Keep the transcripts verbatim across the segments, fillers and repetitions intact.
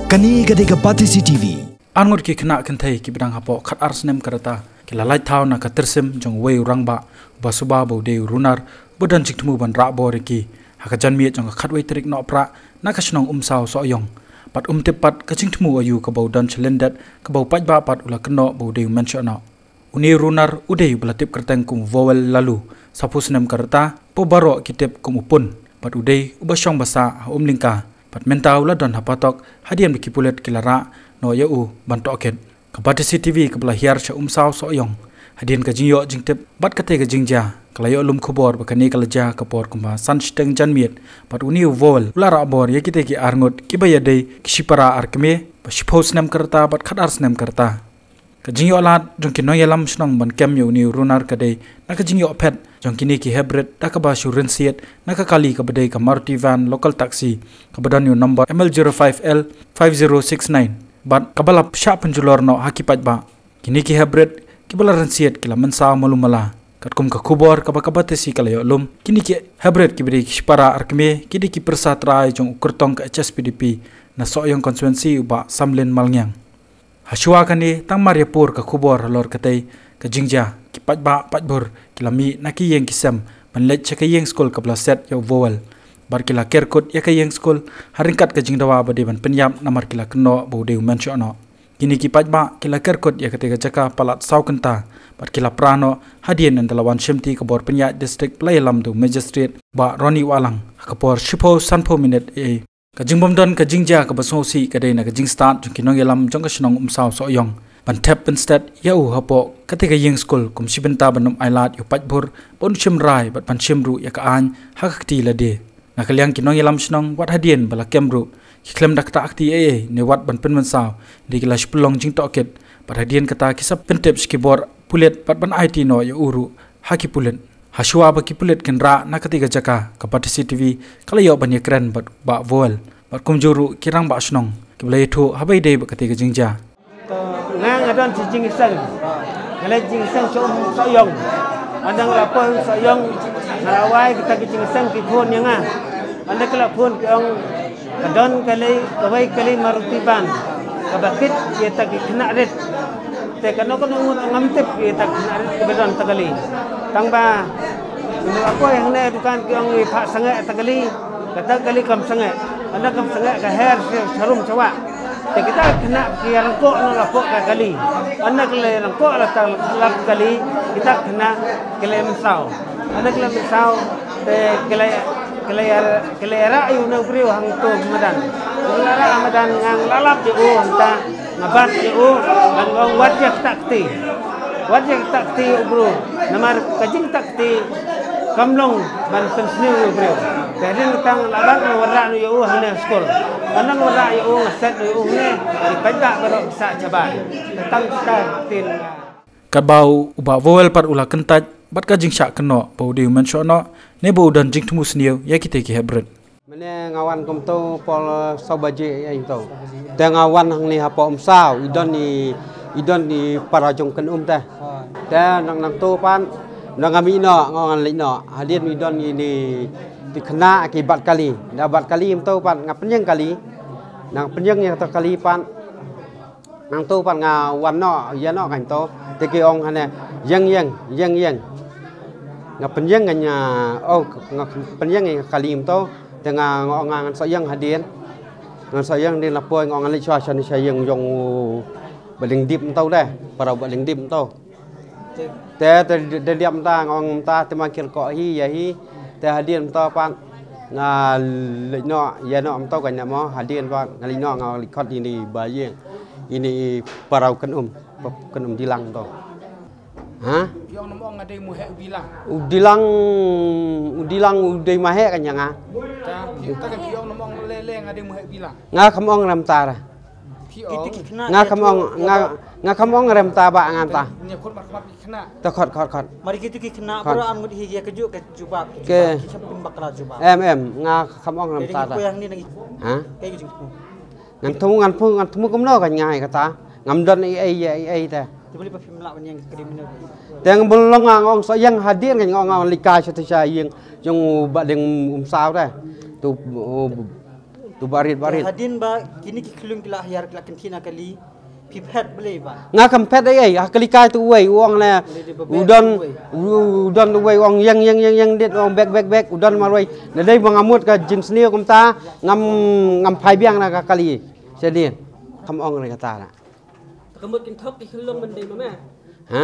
Kane ka dei ka Batesi T V. Arngut ki khynnah kynthei kiba dang hapoh khatar snem ka rta ki la lait thaw na ka tyrsim jong uwei u rangbah uba suba ba u dei u runar uba don jingthmu ban rah bor ïa ki ha ka janmiet jong ka khatwei tarik Nohprah na ka shnong Umsaw Sohiong. Bad um tip pat ka jingthmu aïu kaba u don sha lyndet kaba u paidbah pat u la kynnoh ba u dei u mynshohnoh. Une u runar u dei uba la tip kyrteng kum u Vowel Lalu, sawphew snem ka rta, ba baroh ki tip kum u Pun, bad u dei uba shong ba sah ha Umlyngka, bad mynta u la don ha Patok hadien ba ki pulit ki la rah noh ïa u ban tohkit. Ka Batesi T V kaba la hiar sha Umsaw Sohiong hadien ka jingïoh jingtip bad kata ka jingjia ka la ïoh lum khubor ba kane ka la jia ka por kumba san shiteng janmiet, bad une u Vowel u la rah bor ïa kita ki arngut kiba ïadei ki shipara ar kmie ba shiphew snem ka rta bad khatar snem ka rta. Ka jingïoh lad jong ki nongïalam shnong ban kem ïa une u runar ka dei na ka jingïoh phet jong kine ki heprit da kaba shu rynsied na ka kali kaba dei ka Maruti van local taxi kaba don ïa u number M L zero five L five zero six nine, bad kaba la shah pynjulor noh ha ki paidbah. Kine ki heprit kiba la rynsied ki la mynsaw malu mala. Katkum ka khubor kaba ka Batesi ka la ïoh lum, kine ki heprit kiba dei ki shipara ar kmie ki dei ki pyrsa trai jong u kyrtong ka H S P D P na Sohiong constituency u Bah Samlin Malngiang. Hashuwa kane, tang mar ïa pur ka khubor halor katei ka jingjia, ki paidbah paidbur ki la mih na ki ïing ki sem ban leit sha ka ïing skul kaba la set ïa u Vowel, bad ki la ker kut ïa ka ïing skul ha ryngkat ka jingdawa ba dei ban pynïap namar ki la kynnoh ba u dei u mynshohnoh. Kine ki paidbah ki la ker kut ïa katei ka jaka palat saw kynta bad ki la pra noh hadien ynda la wan shimti ka bor pynïaid district ba la ïalam da u magistrate Bah Ronnie Wahlang ha ka por shiphew sanphew minit A M. Ka jingbym don ka jingjia kaba sngewsih ka dei na ka jingstad jong ki nongïalam jong ka shnong Umsaw Sohiong ban thep pynstet ïa u hapoh katei ka ïing skul kum shi bynta ban ym ailad ïa u paidbur ban shim rai bad ban shim ruh ïa ka aiñ ha ka kti lade. Na ka liang ki nongïalam shnong wat hadien ba la kem ruh ki khlem da ktah kti ei ei ne wat ban pynmynsaw, dei ki la shu pynlong jingtohkit bad hadien kata ki sa pyntip sha ki bor pulit bad ban aiti noh ïa u ruh ha ki pulit. Hashuwa ba ki pulit kin rah na katei ka jaka, ka Batesi T V ka la ïoh ban ïakren bad Bah Vowel bad kumjuh ruh ki rangbah shnong kiba la ïathuh haba ïadei bad katei ka jingjia. To, nga nga don shi jingïaseng. Nga leit jingïaseng sha Umsohiong. Ynda nga la poi Umsohiong, nga la wai kita ki jingïaseng ki phone ïa nga. Ynda ki la phone ki ong ka don kali, kawei kali Maruti van kaba kit ïa kita ki khynnah rit. Te kano kano ngut ngam tip ïa kita ki khynnah rit kiba don ta kali. Tang ba nga la poi hangne dukan ki ong i phah sangeh ta kali. Kata kali kam sangeh. Ynda kam sangeh ka her sha rum sha wah. Te kita khynnah ki ïaryngkoh noh la pok ka kali. Ynda ki la ïaryngkoh la ta la kali, kita khynnah ki la mynsaw. Ynda ki la mynsaw te ki la ki la ïar- ki la ïarah ïa u nongbriew hangto madan. Ki la rah madan nga la lap ïa u hangta. Nga bat ïa u, ngan ong wat ïa ktah kti. Wat ïa ktah kti u bru. Namar ka jingktah kti kam long ban pynsniew ïa u briew. Te hadien kata nga la bat nga wanrah noh ïa u hangne ha skul. Nga nang wanrah ïa u, nga set noh ïa u hangne. Ki paidbah baroh ki sah shabar. Te tang kita ktien. Katba u Bah Vowel pat u la kyntait bad ka jingshah kynnoh ba u dei u mynshohnoh ne ba u don jingthmu sniew ïa kitei ki heprit. Mynne nga wan kumto por saw baje ïa ito. Te nga wan hangne hapoh Umsaw, i don i, i don i para jong Kynum te. Te nang nangto pat, nang nga mih noh, nga ong ngan leit noh. Hadien i don i ni ti khynnah ki bat kali. Da bat kali kumto pat nga pynïeng kali. Nang pynïeng ïa kato kali pat. Nangto pat nga wan noh, ïa noh kan to. Te ki ong hangne, ïeng, ïeng, ïeng, ïeng. Nga pynïeng kan, oh, nga pynïeng ïa ka kali kumto. Te nga, nga ong ngan soh ïeng hadien. Ngan soh ïeng hadien la poi nga ong ngan leit shuwa shane sha ïing jong u Bah Lyngdip kumto de. Para u Bah Lyngdip kumto. Te, te, te, te diap mynta, nga ong mynta, te ma ki la koh hi, ïa hi. Te hadien mynta pat, nga leit noh, ïa noh mynta ka ïa mo, hadien pat, nga leit noh, nga leit khot ïa ini ba ïing. Ini para u Kynum, pa Kynum Dilang to. Ha? Phi ong na mo nga dei mo heh u Dilang. U Dilang, u Dilang, u dei ma heh ka ïa nga. Ta, phi, ta ka phi ong na mo le, le nga dei mo heh u Dilang. Nga kam ong rem ta ra. Phi ong. Kita ki khynnah. Nga kam ong, nga, nga kam ong rem ta ba ngan ta. Nia khot mar khmat ki khynnah. Ta khot, khot, khot. Mar kita ki khynnah, khot. Baroh ngut hi ïa ka juh ka jubab, ka jubab. Ki shah pynbakla jubab. Em, em, nga kam ong rem ta ra. Yang ni nang. Ha? Kaei ka jingthmu? Ngan thmu, ngan thmu, ngan thmu kumno kan nga ai kata. Ngam don ei ei ei ei ta. Te balei ba phim lah ban ïeng kriminal? Te nga bun long nga ong soh ïeng hadien kan nga ong nga leit kai sha te sha ïing jong u Bah Deng Umsaw te. Tu, u, Tu barit barit. Hadien ba kine ki khyllung ki la hiar ki la kynthih na kali. Phi phet balei ba. Nga kam phet ei ei, ha kali kai tu uwei, u ong le. U don, u don uwei, u ong ïeng ïeng ïeng ïeng dit, u ong bek bek bek, u don marwei. Nadei ba nga mut ka jingsniew kumta, ngam, ngam phai biang na ka kali. Shadien. Kam ong re kata na. Ka mut kin thok ki khyllung ban dei ma me. Ha?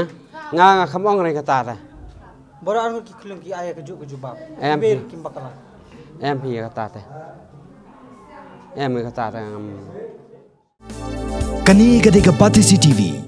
Nga, nga kam ong re kata ta. Bora ar ngut ki khyllung ki ai ka juk ka jubab. Em. Ber kim bakala. Em hi kata ta. Em hi kata ta ngam. Kane ka dei ka Batesi T V.